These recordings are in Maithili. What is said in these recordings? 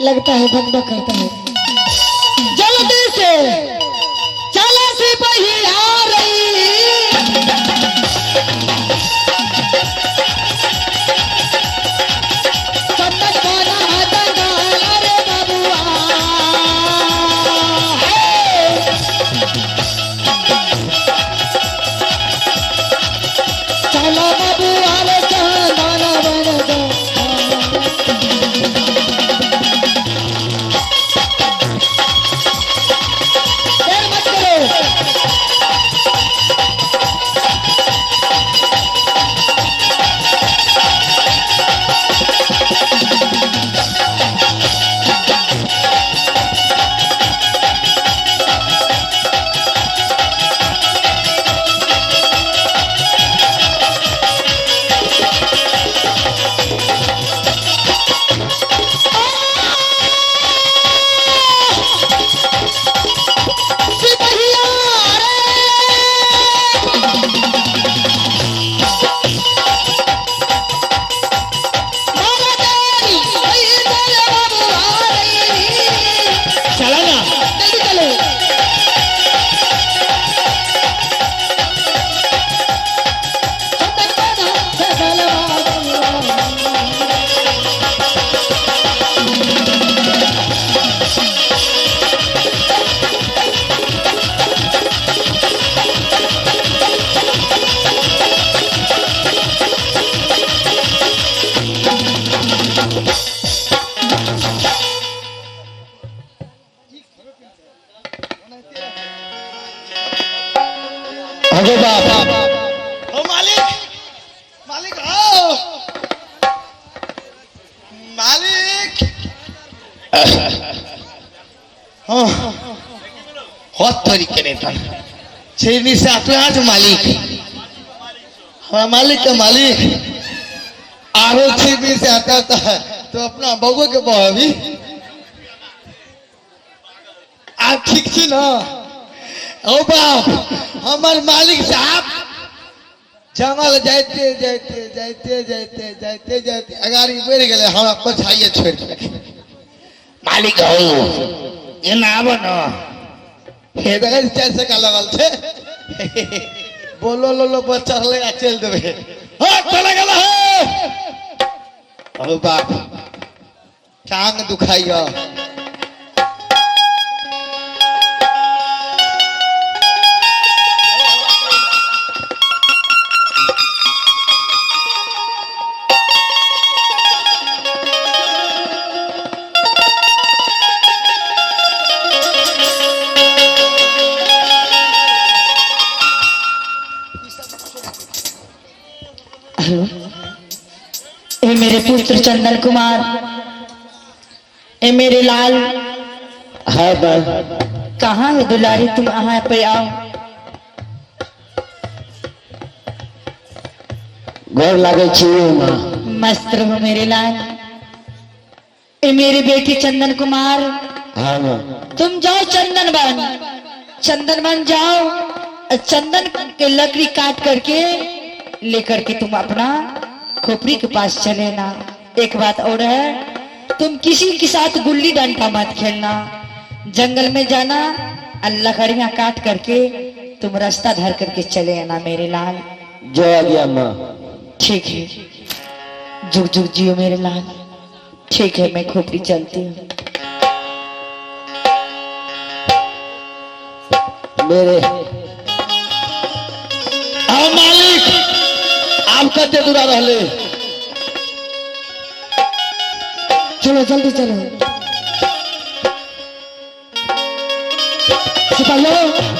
लगता है भगवा करता है। जल्दी से चलो सिपाही आ रही। चंदन बना दंगाल रे बबुआ। हे! चलो बबुआ रे चंदन बन दो। देर मत करो। सिपहिया रे, माला तेरी वही चल बबुआ रे। चला ना। जल्दी चलो। चंदन बना चल बबुआ। अरे बाप। ओ मालिक, मालिक, आओ मालिक। हाँ, हत तरीके नहीं था छेनी से आते आज मालिक, हमारा मालिक का मालिक आरो छेनी से आता था तो अपना बबू के बहबी। आप ठीक छी ना? ओ बाप, हमार मालिक साहब जंगल जाते जाते जाते जाते जाते जाते अगाड़ी बढ़ गए, हमरा पछाइए छोड़ के। मालिक हो ये ना आबो न, हे देखै छी चारि चक्का लगल छै, बोलो लोलो पर चढ़ले आ चलि देबै। हे चले गेल हे। ओ बाप, टांग दुखाइया। हेलो, ए मेरे पुत्र चंदन कुमार, ए मेरे लाल। हाँ बाप। कहाँ है दुलारी? तुम यहाँ पे आओ। गोर लागै छी माँ। मस्त रहो मेरे लाल। ए मेरे बेटे चंदन कुमार। हाँ माँ। तुम जाओ चंदन वन, चंदन वन जाओ और चंदन के लकड़ी काट करके लेकर के तुम अपना खोपड़ी के पास चले ना। एक बात और है, तुम किसी के साथ गुल्ली डंडा मत खेलना। जंगल में जाना और लकड़ियां काट करके तुम रास्ता धर करके चले आना मेरे लाल। जय गया माँ। ठीक है, जुग जुग जियो मेरे लाल। ठीक है, मैं खोपड़ी चलती हूँ। मेरे हाँ मालिक, आप कते दूरा रहले? चलो जल्दी चलो सिपाहियों।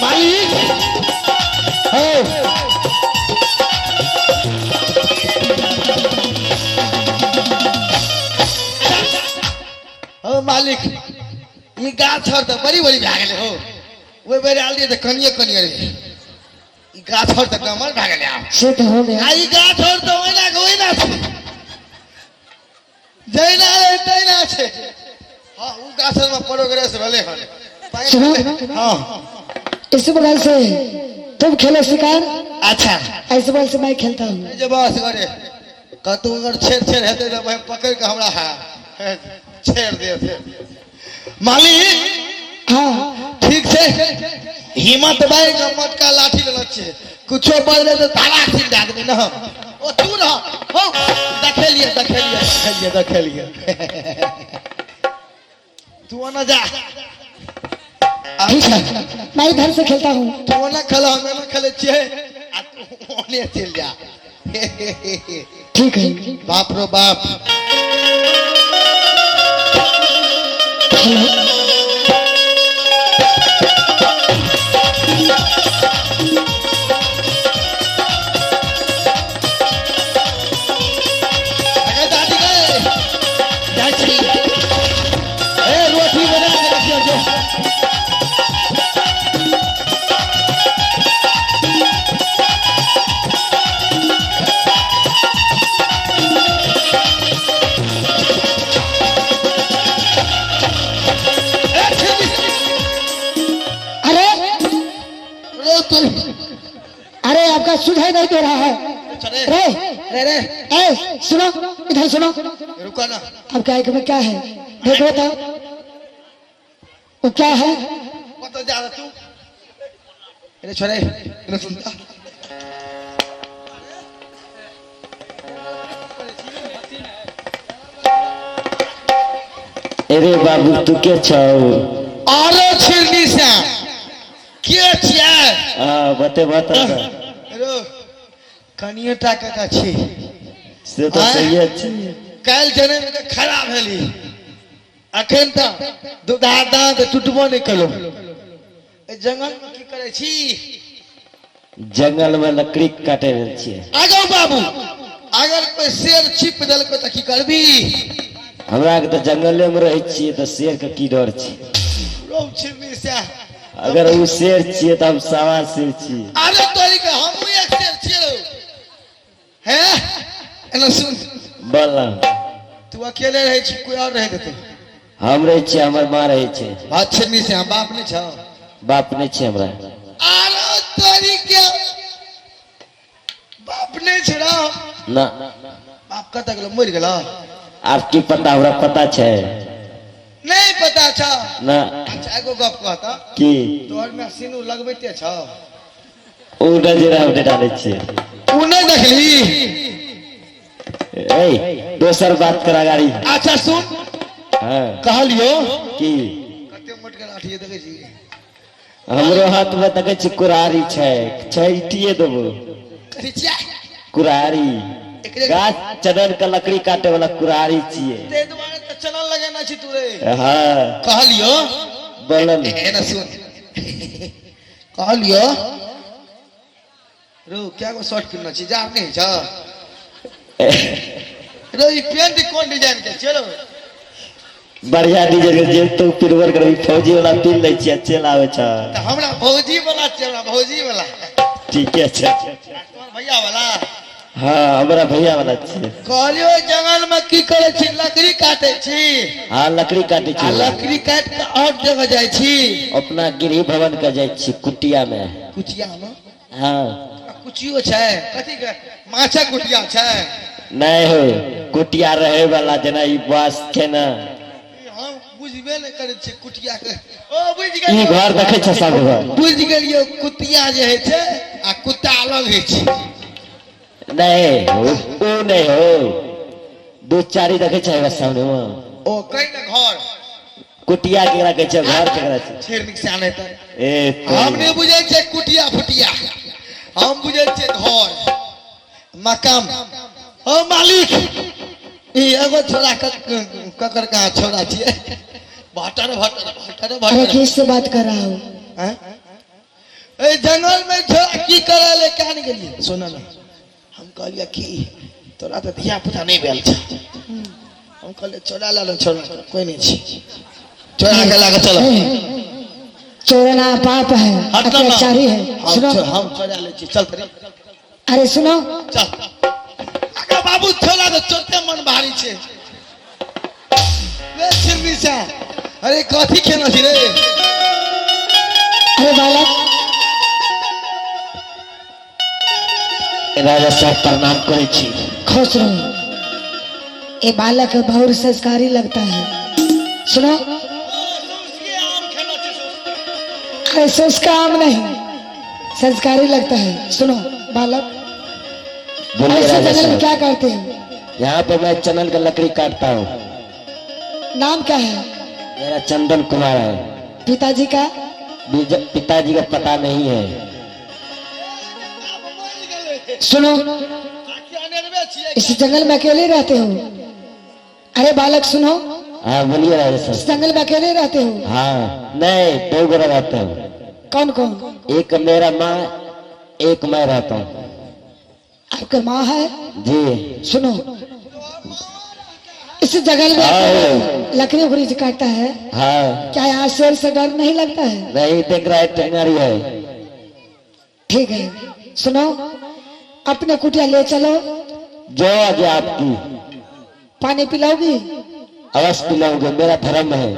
मालिक है। हो मालिक, ई गाछ हर तऽ बड़ी बड़ी भए गेलै हो। ओहि बेर आयल रहियै तऽ कनिये कनिये रहै। ई गाछ हर तऽ कमर भए गेलै आब। से तो हो गया। आ ई गाछ हर तऽ ओहिना के ओहिना छै। जहिना रहै तहिना छै। हाँ, उ गाछ में प्रोग्रेस भेलै हन। पानि सुनो। हाँ। इस बगल से तुम खेलो शिकार। अच्छा। इस बगल से मैं खेलता हूँ। जे बस करे कतौ अगर छेड़ छेड़ हेतै तऽ भाई पकड़ के हमरा हा छेड़ देते मालिक। हाँ। ठीक छै, हिम्मत भाई के मोटका लाठी लेने छियै, कुछो बजलै तऽ तारा छीन दए देबै ने हम। ओ तू रह हो, देखेलियै देखेलियै देखेलियै देखेलियै। तू ओना जा। ठीक है, मैं इधर से खेलता हूँ। तू ओना खेल, हम एना खेलै छियै आ तू ओने चलि जा। ठीक है। बाप रो बाप। हेलो। अगे दादी गे, जाइ छी। ए रोटी बना के रखियो जो। ए छिड़ी। अरे। रो तू। अरे, आपका सुझाई नहीं दे रहा है। चले। रे। रे रे। ए सुनो, इधर सुनो। रुको ना। आपके आंख में क्या है? देखो तो वो क्या है? कतऽ जा रहा तू? अरे छोड़े, अरे सुनता। अरे बाबू, तू के छौ? अरे छिरनी से के छियै? हाँ, बते बता। रो कनिए टा के छी। से तो आँय? सही छी। काल्हि जनम के खड़ा भेली, अखन तऽ दूधा दाँत टूटबो नहि केलौ। एहि जंगल मे की करै छी? जंगल में लकड़ी काटे रहल छियै। आगो बाबू, अगर कोई शेर छिप देलको तऽ की करबी? हमरा के तऽ जंगले में रहै छियै तऽ शेर के की डर छै? रौ छिरनी से। अगर उ शेर छियै तऽ हम सवा शेर छियै। अरे तोरी के, हमहूँ एक शेर छियै रौ। हे, एना सुन। बोल ना। तू अकेले रहै छी, कोई और रहै देतौ? हम रहै छियै, हमर माँ रहै छै। बात छिरनी से, हम बाप नहि छौ? बाप नहि छै हमरा। अरे तोरी के, बाप नहि छै रौ? ना। बाप कतऽ गेलो, मरि गेलो? आब की पता, हमरा पता छै? नहि पता छौ? ना। अच्छा, एगो गप कहता। की? तोहर में सिनू लगबैते छौ? उ नजर हम नहि डालै छियै। उ नहि देखली? ए, दोसर बात कर अगाड़ी। अच्छा सुन। हाँ। कहलियो। की? कते मोटका लाठी देखै छी। हमरो हाथ में देखै छी कुरारी छै, छैटिए देबो। कथी छियै? कुरारी। एकरे गाछ चनन के लकड़ी काटे वाला कुरारी छियै। ताहि दुआरे तऽ चलन लगेने छी तू रे। हाँ। कहलियो। बोलल। एना सुन, कहलियो रो, क्या गो शर्ट पिन्हने छी? जा नहि छ रो, ई पेंट कोन डिजाइन के छियै रो? बढ़िया डिजाइन के जे तू पिरवर करबी, फौजी वाला पिन लै छियै, चलि आबै छ। तऽ हमरा भौजी वाला छियै, हमरा भौजी वाला। ठीके छै। तोहर भैया वाला। हाँ, हमरा भैया वाला छियै। कहलियो, जंगल में की करै छी? लकड़ी काटै छी? हाँ, लकड़ी काटै आ छी। लकड़ी काटि कऽ और जगह जाइ छी? अपना गृह भवन के जाइ छी, कुटिया में। कुचिया में? हाँ। कुचियो छै? कथी के, माछक कुटिया छै? नहीं हो, कुटिया रहे वाला, जेना ई बास छै ने। ई हम बुझबे नहि करै छियै कुटिया के। ओ बुझि ई गेलियौ। घर देखै छै सब घर। बुझि गेलियौ, कुतिया जे होइ छै आ कुत्ता अलग होइ छै। नहीं हो, ऊ नहीं हो, दू चारी देखै छै एगो सामने में। ओ कहीं ने घर। कुटिया केकरा कहै छै, घर केकरा छै? छेड़ निक से आनै तऽ ए हम नहि बुझै छियै कुटिया फुटिया, हम बुझै छियै घर मकान। ओ मालिक, ई एगो छोड़ा ककर कहाँ छोड़ा छियै? भटर भटर भटर अरे भटर। किससे बात कर रहा हूँ? हैं? ए जंगल में छोड़ा की करे ले क्या नहीं गेलियै? सुन ना, हम कहलियै कि तोरा तऽ धिया पुता नहि भेल छै। हम कहलियै चोरा ला छोड़ा, कोई नहीं छी, चोरा के लाके चलो। चोरना पाप है। हट ना। अत्याचारी है। हम सुनो। हम चोरा ले छी, चल तरी। अरे सुनो। चल अगर बाबू, छोड़ा तऽ चोरते मन भारी छै। रे सिरनी सा अरे कथी खेलना छी रे अरे बालक राजा साहब प्रणाम करै छी। खुश रहो। ये बालक बहुत संस्कारी लगता है। सुनो, अरे उसका आम नहीं, संस्कारी लगता है। सुनो बालक, बोलिए ऐसे राजा जंगल में साहब। क्या करते हैं? यहाँ पे मैं चंदन का लकड़ी काटता हूँ। नाम क्या है? मेरा चंदन कुमार है। पिताजी का? पिताजी का पता नहीं है। सुनो, इस जंगल में अकेले रहते हो? अरे बालक सुनो। हाँ बोलिए राजा इस साहब। जंगल में अकेले रहते हो? हाँ नहीं, दो गोरा रहते हूँ। कौन कौन? एक मेरा माँ, एक मैं रहता हूँ। आपका माँ है? जी। सुनो, इस जंगल में हाँ। लकड़ी उकड़ी जो काटता है, हाँ। क्या यहाँ शेर से डर नहीं लगता है? नहीं, देख रहा है टेंगारी है। ठीक है, सुनो, अपने कुटिया ले चलो। जो आगे आपकी। पानी पिलाओगी? अवश्य पिलाऊंगे, मेरा धर्म है।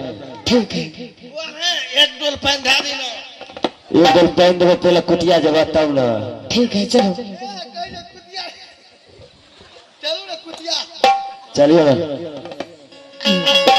ठीक है। एक डोल पानि धए दी ना। एक गोल पहन देबो पहले कुटिया जब तब ना। ठीक है, चलो। चलू ना कुटिया। चलिए ना। आइए।